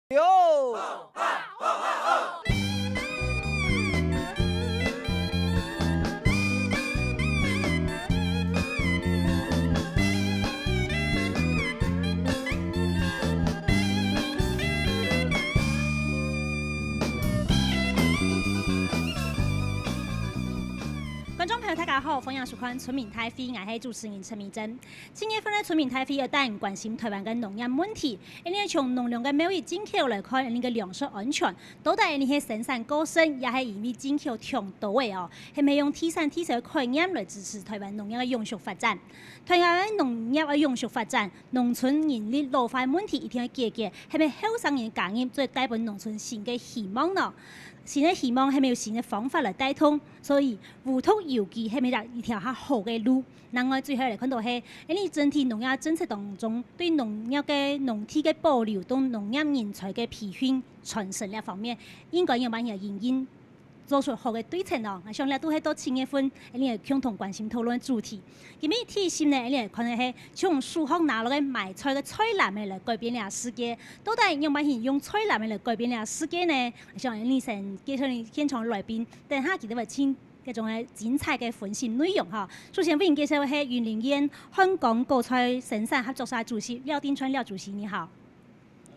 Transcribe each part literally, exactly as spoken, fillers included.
有。观众朋友，大家好，欢迎收看《村民大会》，我是主持人陈明真。七月份个《村民大会》要带人关心台湾个农业问题，因为从农粮个贸易进口来看，因个粮食安全，到底因系生产过剩，也系因为进口忒多个哦，系毋系用地产地销个概念来支持台湾农业个永续发展？台湾个农业个永续发展，农村人力老化个问题一定要解决，系毋系后生人加入，做带分农村新个希望呢？新个希望，系毋系有新个方法来带动？所以，无毒有机，系毋系一条较好个路？另外，最后来看到系，因为整体农业政策当中，对农业个农地个保留，同农业人才个培训、传承这方面，应该有蛮有原因。 做出好个对策哦。𠊎想這都係到七月份，𠊎等共同關心討論个主題。今日第一集呢，𠊎等看个係從樹項拿落个賣菜个菜籃仔來改變這世界。到底仰般形用菜籃仔來改變這世界呢？𠊎想𠊎等先介紹現場來賓，等下佢等會盡該種个精彩个分析內容哈。首先，為你介紹个係雲林縣漢江果菜生產合作社主席廖定川廖主席，你好。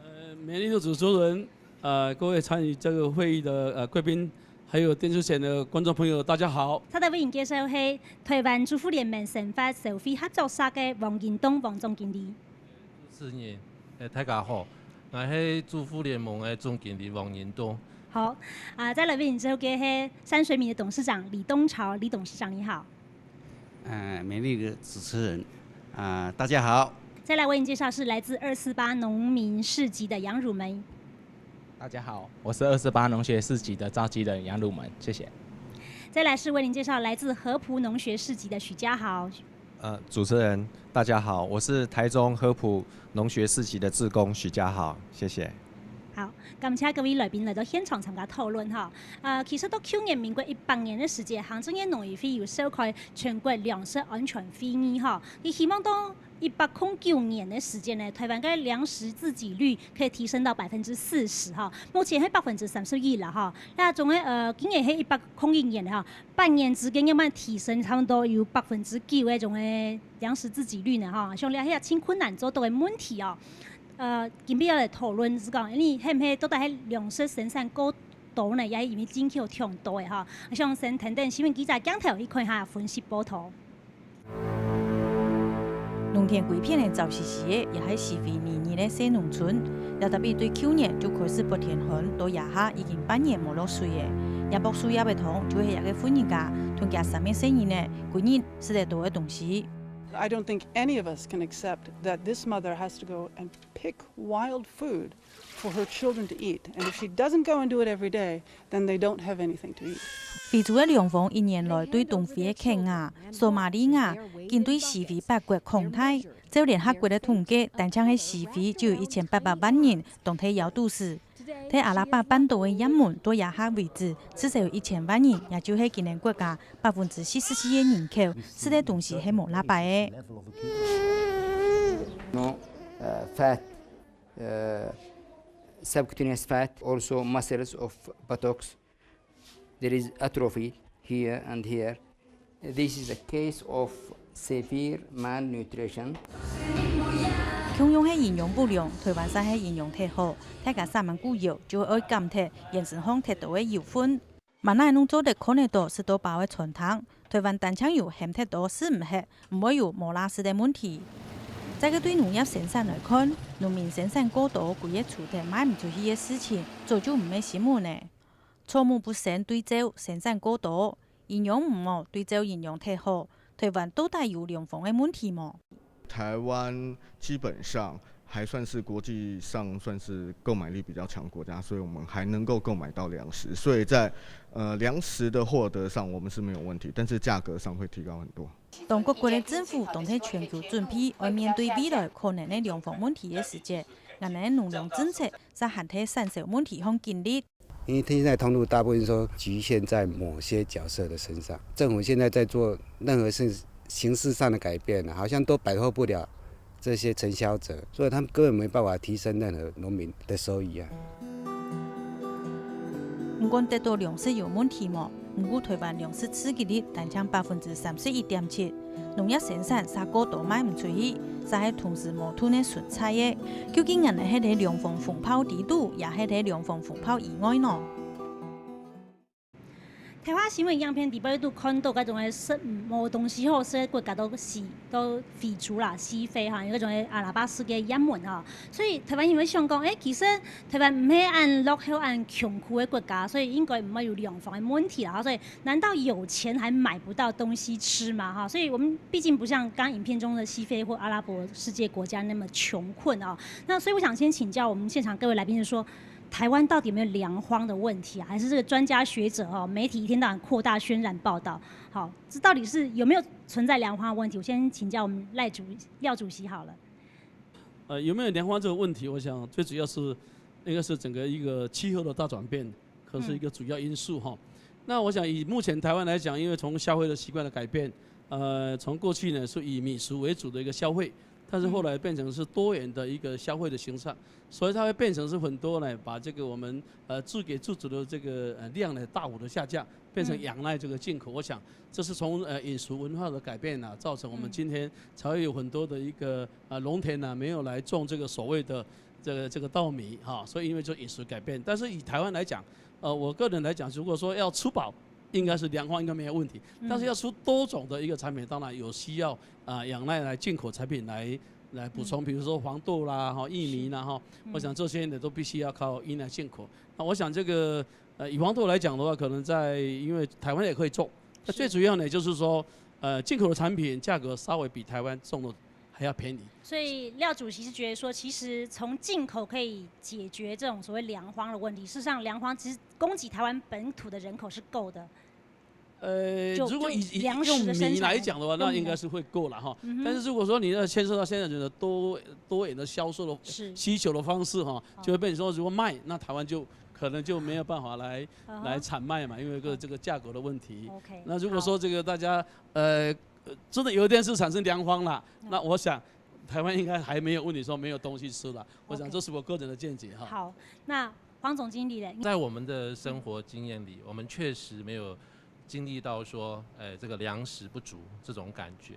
呃，美麗的主持人，呃，各位參與這個會議的，呃，貴賓，還有電視前的觀眾朋友，大家好。再來為你介紹係台灣主婦聯盟生活消費合作社个王英東王總經理。主持人，呃，大家好，𠊎係主婦聯盟个總經理王英東。好，啊，再來為你介紹个係山水米的董事長李東潮李董事長，你好。 呃，美麗的主持人，啊，大家好。再來為你介紹是來自二四八農民市集的楊汝門。大家好，我是二四八農學市集的召集人楊汝門，謝謝。再來是為您介紹來自合浦農學市集的許家豪。呃，主持人，大家好，我是台中合浦農學市集的志工許家豪，謝謝。 好，感謝各位來賓來到現場參加討論哈。呃，其實到舊年民國一百年个時節，行政院農委會有召開全國糧食安全會議哈。佢希望到一百空九年个時間呢，台灣个糧食自給率可以提升到百分之四十哈。目前係百分之三十一了哈。該總个呃，今年係一百空一年哈，半年之間，仰般提升差不多有百分之九个種个糧食自給率呢哈。像這係盡困難做到个問題哦。 呃，今晡日來討論係講，你係毋係到底係糧食生產過多呢，也係因為進口忒多个哈？想先等等新聞記者鏡頭去看下分析報導。農田歸片个燥濕濕个，也係施肥年年个細農村。這搭比對舊年就開始發天旱，到這下已經半年無落水个。這駁樹葉个糖，就係這個婦人家同厥三個細人仔，歸日食得到个東西。 I don't think any of us can accept that this mother has to go and pick wild food for her children to eat. And if she doesn't go and do it every day, then they don't have anything to eat. 非洲个糧荒一年來對東非个肯亞、索馬利亞，緊對施肥八國擴大。照聯合國个統計，單淨係施肥就有一千八百萬人當地枵肚屎。在阿拉伯半島个葉門到這下為止，至少有一千萬人，也就係今年國家百分之四十四个人口，食个東西係無罅擺个。 No, uh, fat, uh, subcutaneous fat, also muscles of buttocks. There is atrophy here and here. This is a case of severe malnutrition. 共樣係營養不良，台灣煞係營養忒好，大家三萬股油就會愛減忒，原身項忒多个油分。 滿哪弄做得看得到食到飽个餐廳，台灣單淨有喊忒多食毋核，毋會有無罅食个問題。再過對農業生產來看，農民生產過多歸月儲忒賣毋出去个事情，早就毋係新聞了。草木不生對照生產過多，營養毋好對照營養忒好，台灣到底有糧荒个問題無？ 台灣基本上還算是國際上算是購買力比較強的國家，所以我們還能夠購買到糧食，所以在呃糧食的獲得上我們是沒有問題，但是價格上會提高很多。當各國个政府當在全球準備愛面對未來可能个糧荒問題个時節，𠊎等个農糧政策煞還在產銷問題項緊立。 因為現在通路大部分說局限在某些角色的身上，政府現在在做任何事形式上的改變，好像都擺脫不了这些承销者，所以他们根本没办法提升任何农民的收益啊。毋管得到粮食有问题無，毋過台灣糧食自給率單淨百分之三十一點七，農業生產嗄過多賣毋出去，嗄係同時無囤个賰菜个。究竟𠊎等係在糧荒風暴底肚，也係在糧荒風暴以外呢？ 台灣新聞影片底背都看到該種个食無東西好食个國家都死都肥豬啦，西非哈，有該種个阿拉伯式个也門哈。所以台灣人會想講，誒，其實台灣毋係恁落後、恁窮苦个國家，所以應該毋會有糧荒个問題啦。所以難道有錢還買不到東西吃嗎？哈，所以我們畢竟不像剛影片中的西非或阿拉伯世界國家那麼窮困啊。那所以我想先請教我們現場各位來賓，就是說，台灣到底有沒有糧荒的問題啊？還是這個專家學者哦，媒體一天到晚擴大渲染報道？好，這到底是有沒有存在糧荒的問題？我先請教我們賴主廖主席好了。呃，有没有粮荒这个问题？我想最主要是应该是整个一个气候的大转变，可能是一个主要因素哈。那我想以目前台湾来讲，因为从消费的习惯的改变，呃，从过去呢是以米食为主的一个消费，但是后来变成是多元的一个消费的形式，所以它会变成是很多呢把这个我们呃自给自足的这个呃量呢大幅的下降，变成仰赖这个进口。我想这是从呃饮食文化的改变啊，造成我们今天才会有很多的一个呃农田呢没有来种这个所谓的这个这个稻米哈，所以因为就饮食改变。但是以台湾来讲，呃，我个人来讲，如果说要吃饱，应该是粮荒应该没有问题，但是要出多种的一个产品，当然有需要啊、仰赖来进口产品来来补充，比如说黄豆啦哈、薏米啦哈，我想这些呢都必须要靠依赖进口。那我想这个呃以黄豆来讲的话，可能在因为台湾也可以种，那最主要呢就是说呃进口的产品价格稍微比台湾种的还要便宜。所以廖主席是觉得说，其实从进口可以解决这种所谓粮荒的问题。事实上，粮荒其实供给台湾本土的人口是够的。呃，就如果以就粮食的生产以用米来讲的话，用米那应该是会够了哈。但是如果说你要牵涉到现在的多多元的销售的是需求的方式哈，就会变成说，如果卖，那台湾就可能就没有办法来嗯哼来产卖嘛，因为一个这个价格的问题。 OK，那如果说这个大家呃呃真的有一天是产生粮荒啦，那我想台湾应该还没有问题说没有东西吃了。我想这是我个人的见解哈。好，那黄总经理嘞，在我们的生活经验里，我们确实没有经历到说，呃，这个粮食不足这种感觉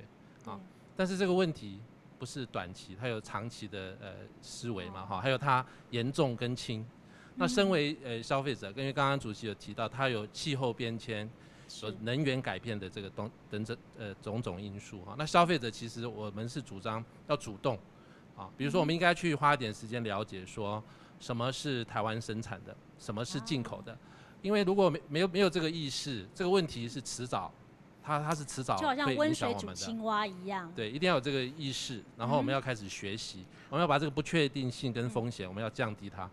啊。但是这个问题不是短期，它有长期的呃思维嘛，哈，还有它严重跟轻。那身为呃消费者，因为刚刚主席有提到，它有气候变迁、有能源改变的这个东等等呃种种因素哈。那消费者其实我们是主张要主动啊，比如说我们应该去花一点时间了解说什么是台湾生产的，什么是进口的，因为如果没没有没有这个意识，这个问题是迟早，它它是迟早就好像会影响温水煮我们的。青蛙一样。对，一定要有这个意识，然后我们要开始学习，我们要把这个不确定性跟风险，我们要降低它。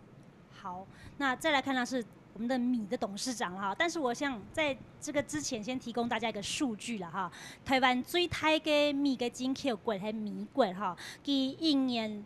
好，那再来看到是我们的米的董事长了哈。但是我想在这个之前，先提供大家一个数据了哈。台湾最大个米个进口国是美国哈，佢一年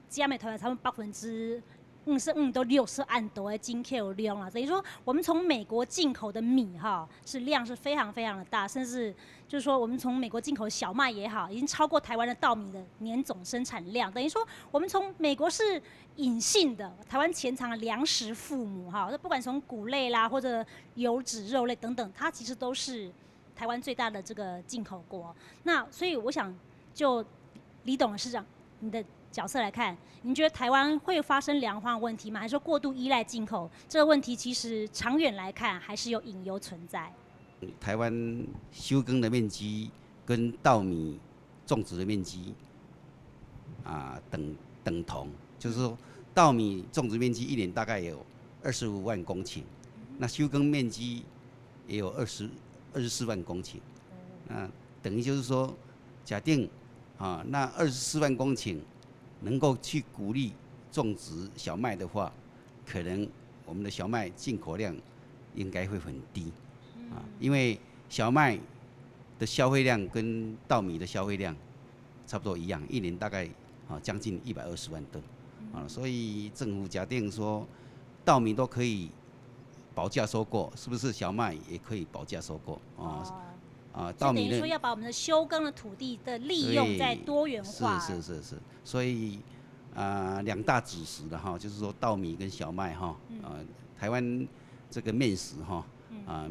占了台湾差不多百分之五十五到六十恁多的进口量了。等于说，我们从美国进口的米哈，是量是非常非常的大，甚至就是说，我们从美国进口的小麦也好，已经超过台湾的稻米的年总生产量。等于说，我们从美国是隐性的台湾潜藏的粮食父母哈，那不管从谷类啦，或者油脂、肉类等等，它其实都是台湾最大的这个进口国。那所以我想，就李董事长，你的角色来看，您觉得台湾会发生粮荒问题吗？还是说过度依赖进口？这个问题其实长远来看还是有隐忧存在。台湾休耕的面积跟稻米种植的面积啊等等同，就是说稻米种植面积一年大概有二十五万公顷，那休耕面积也有二十二十四万公顷，那等于就是说，假定啊，那二十四万公顷能够去鼓励种植小麦的话，可能我们的小麦进口量应该会很低啊，因为小麦的消费量跟稻米的消费量差不多一样，一年大概啊将近一百二十万吨啊，所以政府假定说稻米都可以保价收购，是不是小麦也可以保价收购啊？哦，啊，稻米呢，所以等于说要把我们的休耕的土地的利用再多元化。对，是，是，是，是。所以，啊，两大主食的哈，就是说稻米跟小麦哈，嗯。呃，台湾这个面食哈，嗯。啊，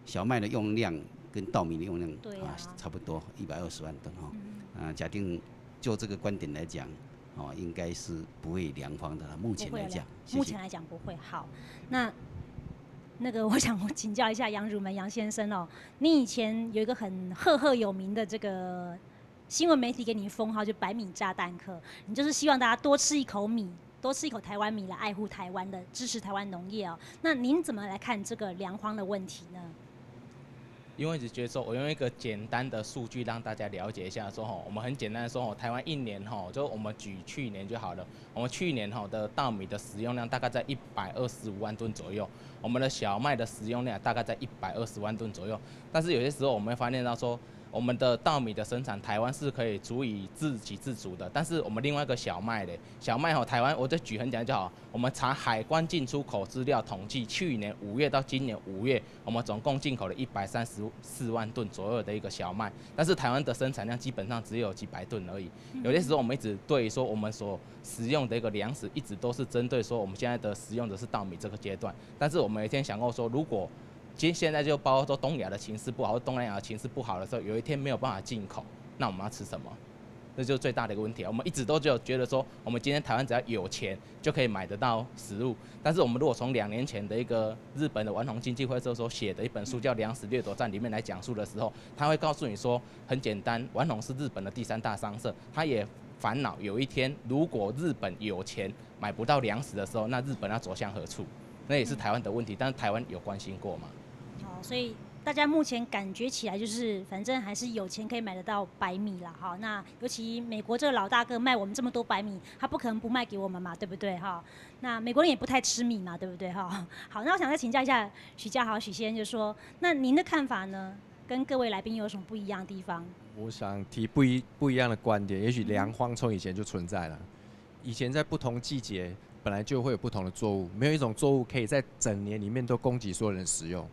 小麦的用量跟稻米的用量，对啊。啊，差不多一百二十万吨哈。嗯。啊，假定就这个观点来讲，哦，应该是不会粮荒的啦，目前来讲。不会啦，谢谢。目前来讲不会。好，那，那个我想请教一下杨汝门杨先生哦，你以前有一个很赫赫有名的这个新闻媒体给你封号，就百米炸弹客，你就是希望大家多吃一口米，多吃一口台湾米来爱护台湾的，支持台湾农业哦。那您怎么来看这个粮荒的问题呢？因为一直觉得说，我用一个简单的数据让大家了解一下，说吼，我们很简单的说吼，台湾一年吼，就我们举去年就好了，我们去年吼的稻米的食用量大概在一百二十五万吨左右，我们的小麦的食用量大概在一百二十万吨左右。但是有些时候我们会发现到说，我们的稻米的生产，台湾是可以足以自给自足的，但是我们另外一个小麦嘞，小麦吼，台湾我就举很简单就好，我们查海关进出口资料统计，去年五月到今年五月，我们总共进口了一百三十四万吨左右的一个小麦，但是台湾的生产量基本上只有几百吨而已。嗯。有些时候我们一直对于说我们所食用的一个粮食，一直都是针对说我们现在的食用的是稻米这个阶段，但是我们有一天想过说，如果今现在就包括说东亚的情势不好，或东南亚的情势不好的时候，有一天没有办法进口，那我们要吃什么？这就是最大的一个问题啊。我们一直都只有觉得说，我们今天台湾只要有钱就可以买得到食物，但是我们如果从两年前的一个日本的丸红经济会社所写的一本书叫《粮食掠夺战》里面来讲述的时候，他会告诉你说，很简单，丸红是日本的第三大商社，他也烦恼有一天如果日本有钱买不到粮食的时候，那日本要走向何处？那也是台湾的问题，但是台湾有关心过吗？哦，所以大家目前感觉起来就是，反正还是有钱可以买得到白米啦，哈。那尤其美国这个老大哥卖我们这么多白米，他不可能不卖给我们嘛，对不对，哈？那美国人也不太吃米嘛，对不对，哈？好，那我想再请教一下许家豪许先生，就是说，那您的看法呢？跟各位来宾有什么不一样的地方？我想提不一，不一样的观点，也许粮荒从以前就存在了。以前在不同季节本来就会有不同的作物，没有一种作物可以在整年里面都供给所有人食用。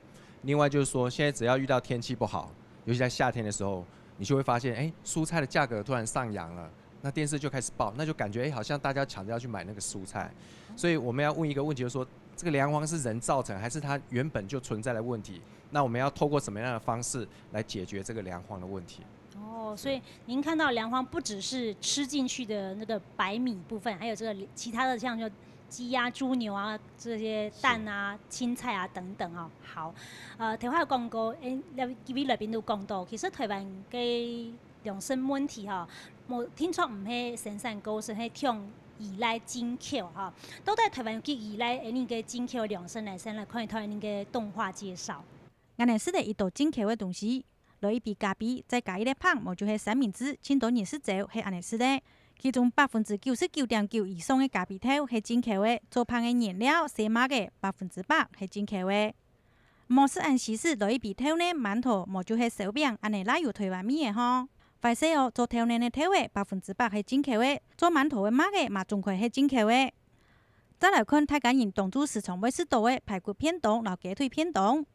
另外就是说，现在只要遇到天气不好，尤其在夏天的时候，你就会发现，哎，蔬菜的价格突然上扬了，那电视就开始报，那就感觉，哎，好像大家抢着要去买那个蔬菜。所以我们要问一个问题，就是说，这个粮荒是人造成，还是它原本就存在的问题？那我们要透过什么样的方式来解决这个粮荒的问题？哦，所以您看到粮荒不只是吃进去的那个白米部分，还有这个其他的像说鸡啊、猪牛啊这些蛋啊、青菜啊等等哦。好，呃，头下有讲过，诶，几位来宾都讲到，其实台湾个粮食问题吼，無，听说毋係生產過剩，係忒依賴進口吼。到底台灣有幾依賴恁呢个進口糧食呢？先來看一段恁呢个動畫介紹。 𠊎等食个已多進口个東西，來一杯咖啡，再加一粒飯，無就係三明治，盡多人食朝係恁呢食个。其中百分之九十九點九以上个咖啡豆係進口个，做飯个原料、洗麥个百分之百係進口个。毋好食恁西式，來一杯豆奶、饅頭，無就係燒餅，恁呢哪有台灣味个吼？壞勢哦，做豆奶个豆仔百分之百係進口个，做饅頭个麥仔嘛總歸係進口个。再來看大家人當晝時常會食到个排骨便當摎雞腿便當。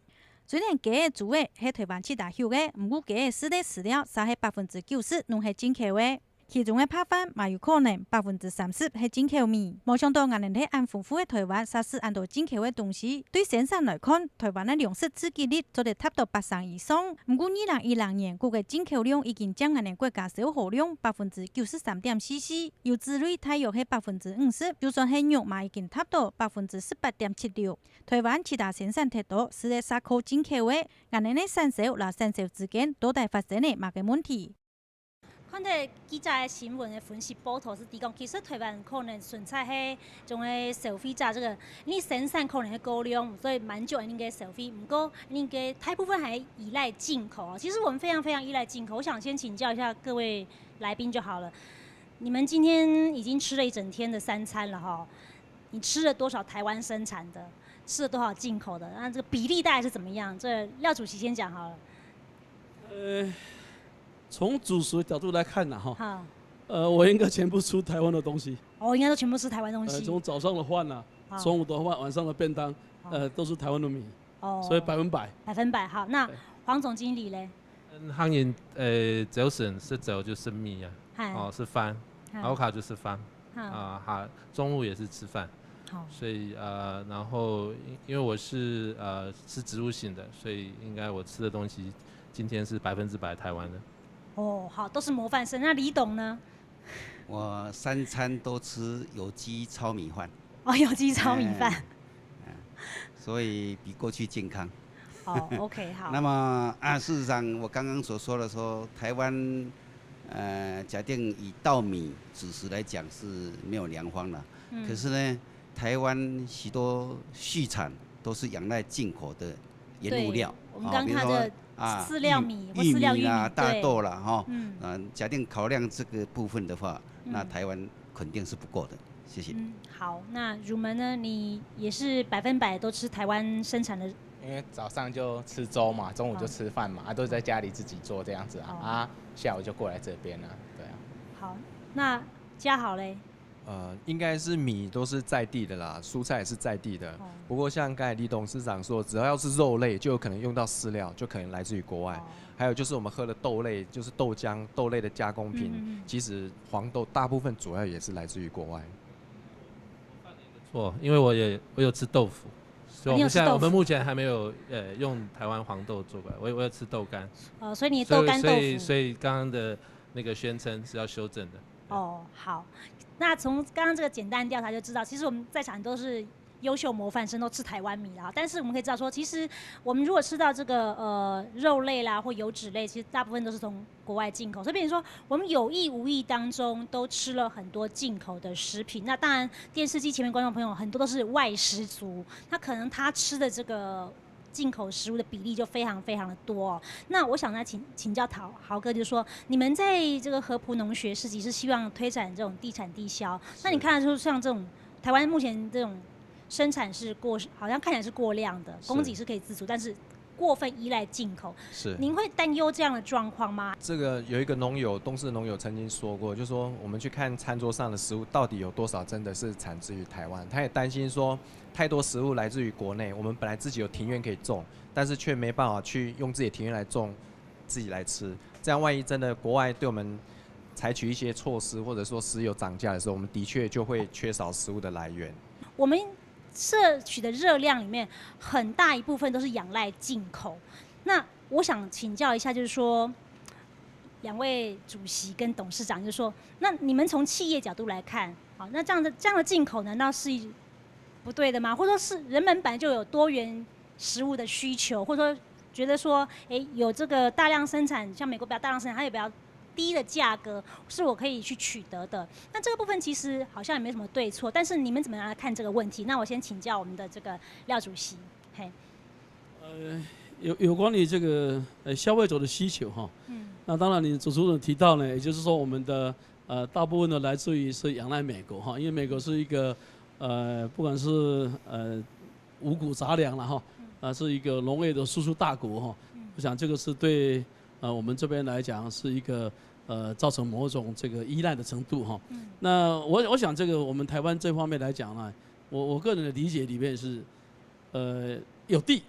雖然雞仔、豬仔係台灣自家畜个，毋過雞仔飼个飼料嗄係百分之九十攏係進口个。其中个白飯嘛有可能百分之三十係進口米。無想到𠊎等在恁豐富个台灣嗄食恁多進口个東西。對生產來看，台灣个糧食自給率做得達到八成以上。毋過二零二零年，國个進口量已經佔𠊎等國家消耗量百分之九十三點四四，油脂類大約係百分之五十，就算係肉嘛已經達到百分之十八點七六。 台灣自家生產忒多，食个嗄靠進口个，恁呢个產銷摎產銷之間到底發生了麼个問題？看到記者个新聞个分析報導係講，其實台灣可能存在係種个消費者這個，因為生產可能係過量，所以滿足恁呢个消費。毋過，恁呢个大部分還依賴進口哦。其實我們非常非常依賴進口。我想先請教一下各位來賓就好了。你們今天已經吃了一整天的三餐了哈，你吃了多少台灣生產的？ 吃了多少進口的？那這個比例大概是怎麼樣？這廖主席先講好了。呃，從主食的角度來看呢，哈，好。呃，我應該全部吃台灣的東西。哦，應該都全部吃台灣東西。呃，從早上的飯啊，好。中午的飯，晚上的便當，好。呃，都是台灣的米，哦。所以百分百。百分百，好。那對。黃總經理嘞？客人，呃，朝晨食朝就食米啊，嗨，哦，食飯，嗨，好卡就食飯哈，啊，哈，中午也是吃饭，好，所以呃，然后因因为我是呃吃植物性的，所以应该我吃的东西今天是百分之百台湾的。哦，好，都是模范生。那李董呢？我三餐都吃有机糙米饭，哦，有机糙米饭。哎，哎所以比过去健康。哦，OK，好。那么啊，事实上，我刚刚所说的说，台湾，呃，假定以稻米主食来讲是没有良方了。嗯可是呢，台湾许多畜产都是仰赖进口的原物料。对，我们啊刚刚看比如说的啊，饲料米玉或饲料玉米玉米啊、大对豆啦，哈，嗯嗯，假定考量这个部分的话，那嗯台湾肯定是不够的。谢谢。嗯，好，那汝门呢？你也是百分百都吃台湾生产的因为早上就吃粥嘛，中午就吃饭嘛，啊，都在家里自己做这样子啊，哦啊，下午就过来这边了，对啊。好，那嘉豪嘞？呃，应该是米都是在地的啦，蔬菜也是在地的。哦不过像刚才李董事长说，只要是肉类，就有可能用到饲料，就可能来自于国外。哦还有就是我们喝的豆类，就是豆浆、豆类的加工品，嗯嗯嗯其实黄豆大部分主要也是来自于国外。错，因为我也我有吃豆腐，所以我们现在你有吃豆腐我们目前还没有呃用台湾黄豆做过来，我也我有吃豆干，呃，所以你的所以豆干豆所以腐。所以刚刚的那个宣称是要修正的。哦，好。那从刚刚这个简单调查就知道，其实我们在场都是优秀模范生，都吃台湾米啦。但是我们可以知道说，其实我们如果吃到这个呃肉类啦或油脂类，其实大部分都是从国外进口，所以变成说我们有意无意当中都吃了很多进口的食品。那当然，电视机前面观众朋友很多都是外食族，那可能他吃的这个进口食物的比例就非常非常的多哦。那我想再请请教陶豪哥，就是说你们在这个合浦农学市集是希望推展这种地产地销，那你看得出像这种台湾目前这种生产是过，好像看起来是过量的，是供给是可以自足，但是过分依赖进口，是。您会担忧这样的状况吗？这个有一个农友，东势的农友曾经说过，就说我们去看餐桌上的食物到底有多少真的是产自于台湾，他也担心说太多食物来自于国内，我们本来自己有庭院可以种，但是却没办法去用自己的庭院来种，自己来吃。这样万一真的国外对我们采取一些措施，或者说石油涨价的时候，我们的确就会缺少食物的来源。我们摄取的热量里面很大一部分都是仰赖进口。那我想请教一下，就是说，两位主席跟董事长，就是说，那你们从企业角度来看，好，那这样的这样的进口难道是不对的吗？或者说是人们本来就有多元食物的需求，或者说觉得说，诶，有这个大量生产，像美国比较大量生产，它有比较低的价格，是我可以去取得的。那这个部分其实好像也没什么对错，但是你们怎么样来看这个问题？那我先请教我们的这个廖主席，嘿，呃，有有关于这个呃消费者的需求哈，嗯那当然你主持人提到呢，也就是说我们的呃大部分呢来自于是仰赖美国哈，因为美国是一个呃不管是呃五谷杂粮了哈，啊是一个农业的输出大国哈，我想这个是对呃我们这边来讲是一个呃造成某种这个依赖的程度哈。那我我想这个我们台湾这方面来讲呢，我我个人的理解里面是呃有地，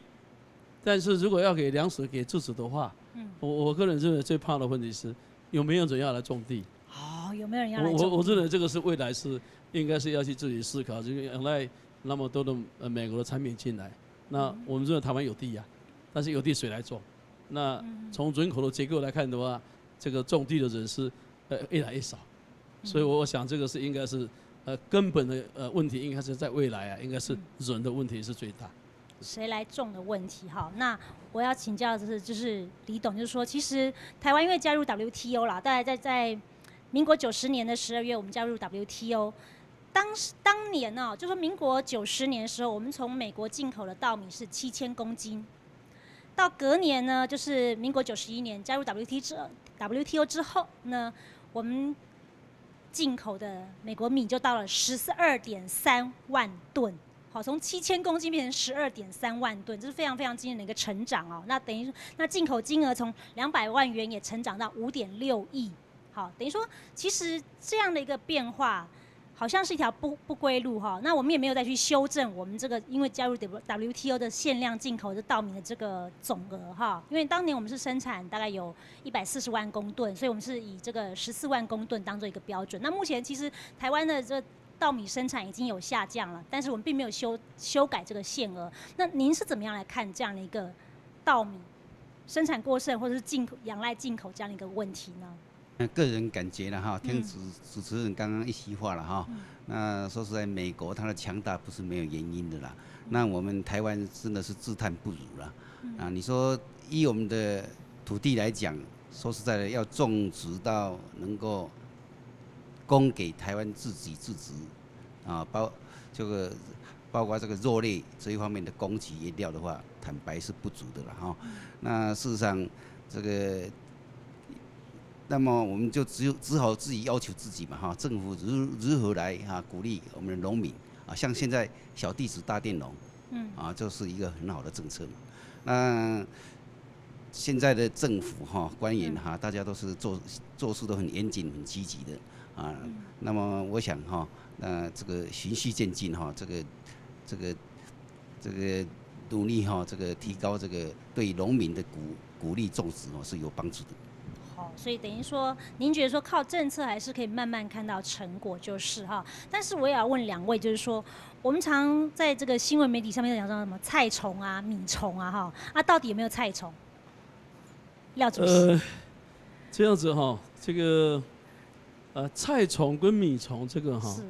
但是如果要给粮食给自主的话，嗯，我我个人认为最怕的问题是有没有人要来种地。哦，有没有人要来我种？我我认为这个是未来是应该是要去自己思考，就是原来那么多的呃美国的产品进来，那我们认为台湾有地呀、但是有地谁来种？那从人口的结构来看的话，这个种地的人是呃越来越少，所以我想这个是应该是呃根本的呃问题，应该是在未来啊，应该是人的问题是最大。谁来种的问题哈。那我要请教的是，就是李董，就是说，其实台湾因为加入 W T O 啦，大概在在民国九十年的十二月，我们加入 W T O。当时当年呢、就说民国九十年的时候，我们从美国进口的稻米是七千公斤，到隔年呢，就是民国九十一年加入 W T 之 W T O 之后呢，我们进口的美国米就到了十二点三万吨。好，从七千公斤变成十二点三万吨，这是非常非常惊人的一个成长哦。那等于说，那进口金额从两百万元也成长到五点六亿。好，等于说，其实这样的一个变化，好像是一条不不归路哈。那我们也没有再去修正我们这个，因为加入 W T O 的限量进口的稻米的这个总额哈，因为当年我们是生产大概有一百四十万公吨，所以我们是以这个十四万公吨当做一个标准。那目前其实台湾的这稻米生产已经有下降了，但是我们并没有修修改这个限额。那您是怎么样来看这样的一个稻米生产过剩或者是进口仰赖进口这样的一个问题呢？个人感觉了哈，听主主持人刚刚一席话了哈，那说实在，美国它的强大不是没有原因的啦。那我们台湾真的是自叹不如啦。啊，你说以我们的土地来讲，说实在的，要种植到能够供给台湾自给自足啊，包这个包括这个肉类这一方面的供给原料的话，坦白是不足的了哈。那事实上，这个那么我们就只有只好自己要求自己嘛哈，政府如如何来哈鼓励我们的农民啊，像现在小地主大佃农，嗯啊，就是一个很好的政策嘛。那现在的政府哈官员哈，大家都是做做事都很严谨、很积极的啊。那么我想哈，那这个循序渐进哈，这个这个这个努力哈，这个提高这个对农民的鼓鼓励种植哦是有帮助的。好，所以等于说，您觉得说靠政策还是可以慢慢看到成果，就是哈。但是我也要问两位，就是说，我们常在这个新闻媒体上面讲说什么菜虫啊、米虫啊，哈，啊，到底有没有菜虫？廖主席，呃，这样子哈，这个呃菜虫跟米虫这个哈，是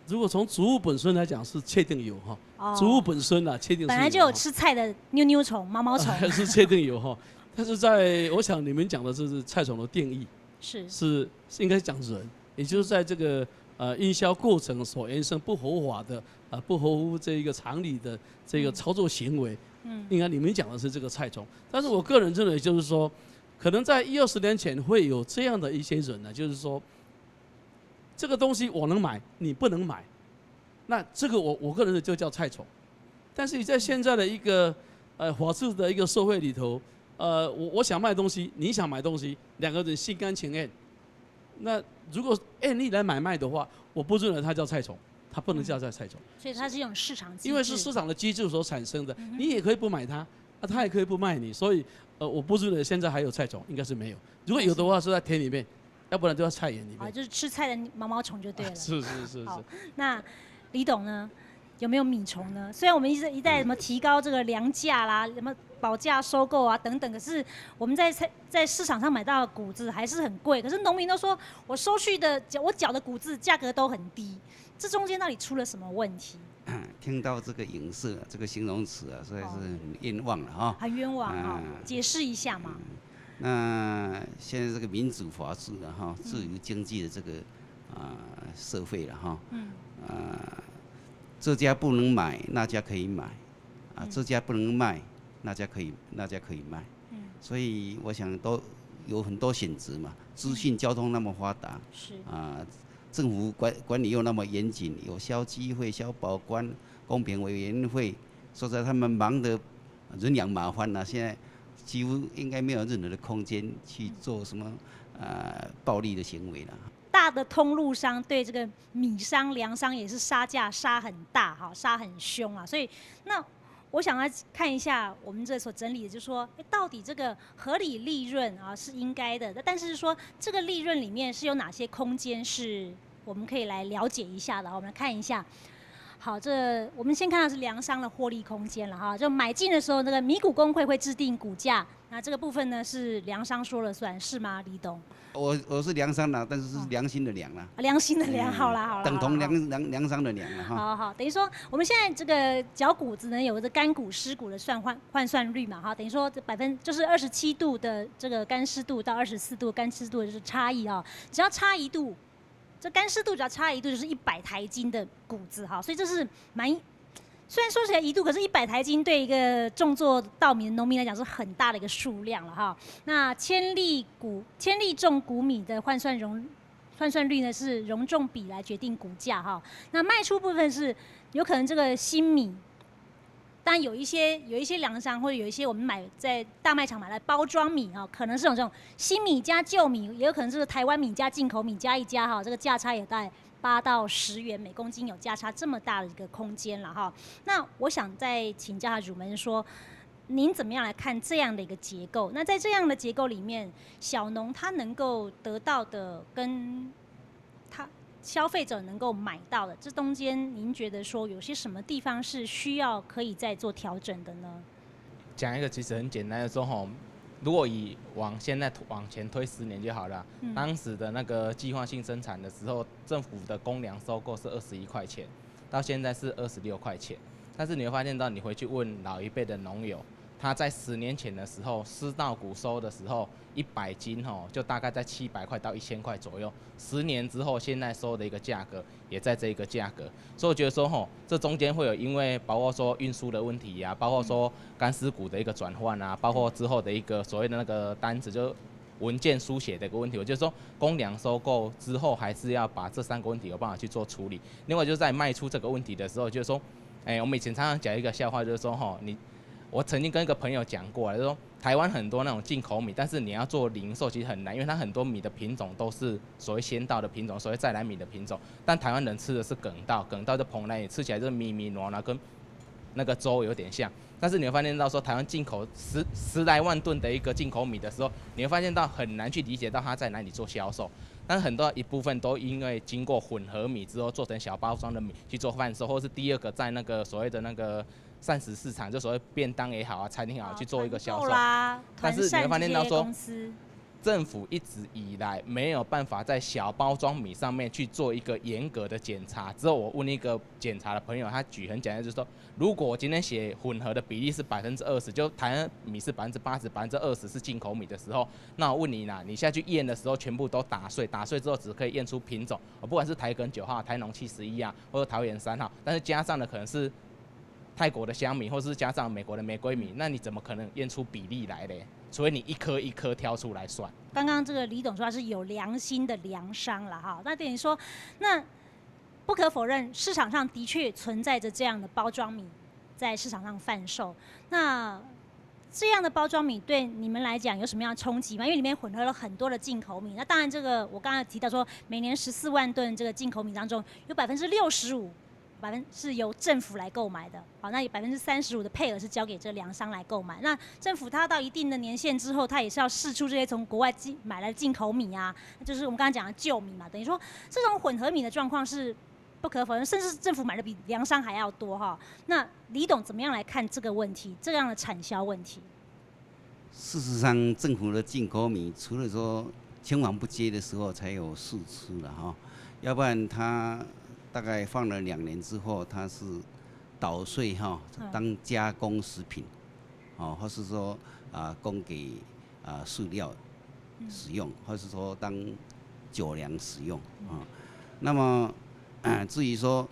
如果从植物本身来讲是确定有哈，哦植物本身啊确定是本来就有吃菜的妞妞虫、毛毛虫，是确定有哈，但是在我想你们讲的是菜虫的定义，是是是应该讲人，也就是在这个呃运销过程所延伸不合法的啊、呃不合乎这一个常理的这个操作行为，嗯，应该你们讲的是这个菜虫，但是我个人认为就是说，可能在一二十年前会有这样的一些人呢，就是说这个东西我能买，你不能买，那这个我我个人的就叫菜虫，但是你在现在的一个呃法治的一个社会里头，呃，我我想卖东西，你想买东西，两个人心甘情愿，那如果愿意来买卖的话，我不认为它叫菜虫，它不能叫叫菜虫，所以它是一种市场机制，因为是市场的机制所产生的，你也可以不买它，啊，它也可以不卖你，所以呃，我不认为现在还有菜虫，应该是没有。如果有的话，是在田里面，要不然就在菜园里啊，面。就是吃菜的毛毛虫就对了。是是是是好，那李董呢？有没有米虫呢？虽然我们一直一再什么提高这个粮价啦，什么保价收购啊等等，可是我们在在在市场上买到的谷子还是很贵。可是农民都说，我收去的我缴的谷子价格都很低，这中间到底出了什么问题？听到这个影射，这个形容词啊，实在是很冤枉了哈。很冤枉哈、嗯解释一下嘛。那现在这个民主法治了哈，自由经济的这个啊、社会了哈，嗯，啊、这家不能买，那家可以买，啊，这家不能卖，那家可以那家可以卖，嗯，所以我想都有很多选择嘛，资讯交通那么发达，是啊，政府管管理又那么严谨，有消基会、消保官、公平委员会，说实在他们忙得人仰马翻呐、现在几乎应该没有任何的空间去做什么呃暴力的行为了。大的通路商对这个米商、粮商也是杀价杀很大哈，杀很凶啊。所以那我想要看一下我们这所整理的，就是说，诶到底这个合理利润啊是应该的，但是说这个利润里面是有哪些空间是我们可以来了解一下的？我们来看一下。好，这我们先看到是粮商的获利空间了哈，就买进的时候，那个米谷工会会制定股价，那这个部分呢是粮商说了算，是吗，李董？我我是粮商啦，但是是良心的良啦，啊良心的良，好啦好啦，等同好啦粮粮粮商的粮了哈。好好，等于说我们现在这个缴谷子呢，有个干股、湿谷的算换换算率嘛，哈，等于说这百分就是二十七度的这个干湿度到二十四度干湿度的就是差异哦，只要差一度，这干湿度只要差一度就是一百台斤的谷子哈，所以这是蛮虽然说起来一度，可是一百台斤对一个种作稻米的农民来讲是很大的一个数量了哈。那千粒谷千粒重谷米的换算容换算率呢是容重比来决定股价哈。那卖出部分是有可能这个新米，但有一些有一些粮商或者有一些我们买在大卖场买来包装米哈，可能是有这种新米加旧米，也有可能是台湾米加进口米加一加哈，这个价差也大概八到十元每公斤有价差这么大的一个空间了哈。那我想再请教一下汝门说，您怎么样来看这样的一个结构？那在这样的结构里面，小农他能够得到的跟他消费者能够买到的，这中间您觉得说有些什么地方是需要可以再做调整的呢？讲一个其实很简单的说吼，如果以往现在往前推十年就好了，嗯当时的那个计划性生产的时候，政府的公粮收购是二十一块钱，到现在是二十六块钱。但是你会发现到，你回去问老一辈的农友，他在十年前的时候，私稻谷收的时候，一百斤吼，就大概在七百块到一千块左右。十年之后，现在收的一个价格也在这一个价格，所以我觉得说吼，这中间会有因为包括说运输的问题啊，包括说干湿谷的一个转换啊，包括之后的一个所谓的那个单子，就是文件书写的一个问题。我觉得说公粮收购之后，还是要把这三个问题有办法去做处理。另外就是在卖出这个问题的时候，就是说，哎，我们以前常常讲一个笑话，就是说吼，你我曾经跟一个朋友讲过，就是说台湾很多那种进口米，但是你要做零售其实很难，因为它很多米的品种都是所谓先稻的品种，所谓在来米的品种。但台湾人吃的是粳稻，粳稻就蓬莱米，吃起来就是咪咪糯糯，跟那个粥有点像。但是你会发现到说，台湾进口十十来万吨的一个进口米的时候，你会发现到很难去理解到它在哪里做销售。但是很多一部分都因为经过混合米之后，做成小包装的米去做贩售，或是第二个在那个所谓的那个膳食市场，就所谓便当也好啊，餐厅也好去做一个销售。啦，但是你会发现到说团膳这些公司，政府一直以来没有办法在小包装米上面去做一个严格的检查。只有我问一个检查的朋友，他举很简单，就是说，如果我今天写混合的比例是百分之二十，就台湾米是百分之八十，百分之二十是进口米的时候，那我问你啦，你下去验的时候全部都打碎，打碎之后只可以验出品种，哦，不管是台梗九号、台农七十一啊，或者桃园三号，但是加上的可能是泰国的香米，或是加上美国的玫瑰米，那你怎么可能验出比例来嘞？除非你一颗一颗挑出来算。刚刚这个李董说他是有良心的粮商了哈，那等于说，那不可否认，市场上的确存在着这样的包装米在市场上贩售。那这样的包装米对你们来讲有什么样的冲击吗？因为里面混合了很多的进口米。那当然，这个我刚才提到说，每年十四万吨这个进口米当中，有百分之六十五百分是由政府来购买的。好，那有百分之三十五的配额是交给这粮商来购买。那政府它到一定的年限之后，它也是要释出这些从国外进买来的进口米啊，就是我们刚刚讲的旧米嘛。等于说，这种混合米的状况是不可否认，甚至政府买的比粮商还要多哈。那李董怎么样来看这个问题？这样的产销问题？事实上，政府的进口米除了说青黄不接的时候才有释出了哈，要不然它大概放了两年之后，它是捣碎哈，当加工食品，哦，或是说啊供给啊饲料使用，或是说当酒粮使用啊。那么至于说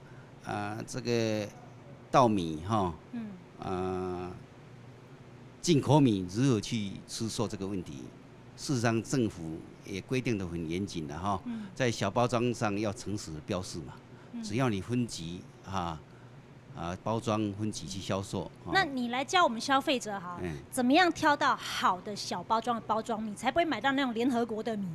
啊这个稻米哈，嗯，啊。进口米如何去出售这个问题，事实上政府也规定得很严谨的哈，在小包装上要诚实的标示嘛，只要你分级啊啊包装分级去销售。那你来教我们消费者哈，怎么样挑到好的小包装的包装米，才不会买到那种联合国的米？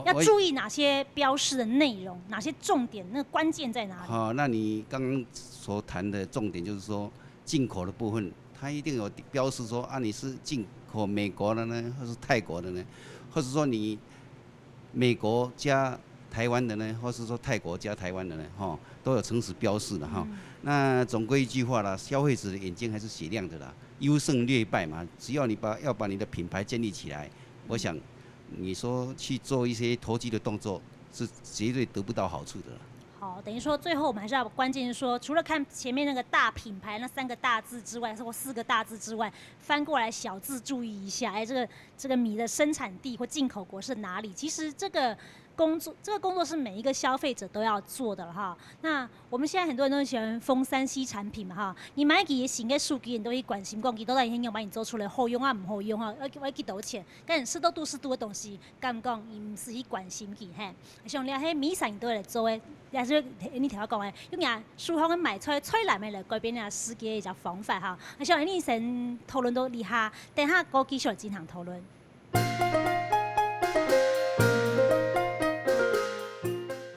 要注意哪些标示的内容，哪些重点，那个关键在哪里？好，那你刚刚所谈的重点就是说，进口的部分，它一定有标示说啊，你是进口美国的呢，或是泰国的呢，或是说你美国加台湾的呢，或是说泰国加台湾的呢，哈，都有诚实标示的哈。那总归一句话啦，消费者的眼睛还是雪亮的啦，优胜劣败嘛。只要你把要把你的品牌建立起来，我想你说去做一些投机的动作，是绝对得不到好处的啦。好，等于说最后我们还是要关键是说，除了看前面那个大品牌那三个大字之外，或四个大字之外，翻过来小字注意一下，哎，这个这个米的生产地或进口国是哪里？其实这个工作，这个工作是每一个消费者都要做的了哈。那我们现在很多人都很喜欢封三 C 产品嘛哈，你买几个新的手机，你都会关心讲，佢到底现用帮你做出来好用啊，唔好用啊，要要几多钱？但是都都是都的东西，敢讲，你唔使去关心佢嘿。像你迄米sản都来做诶，也是你头先讲诶，用呀，书行买菜菜篮的来改变啊世界一个方法哈。像你先讨论到这下，等下过继续进行讨论。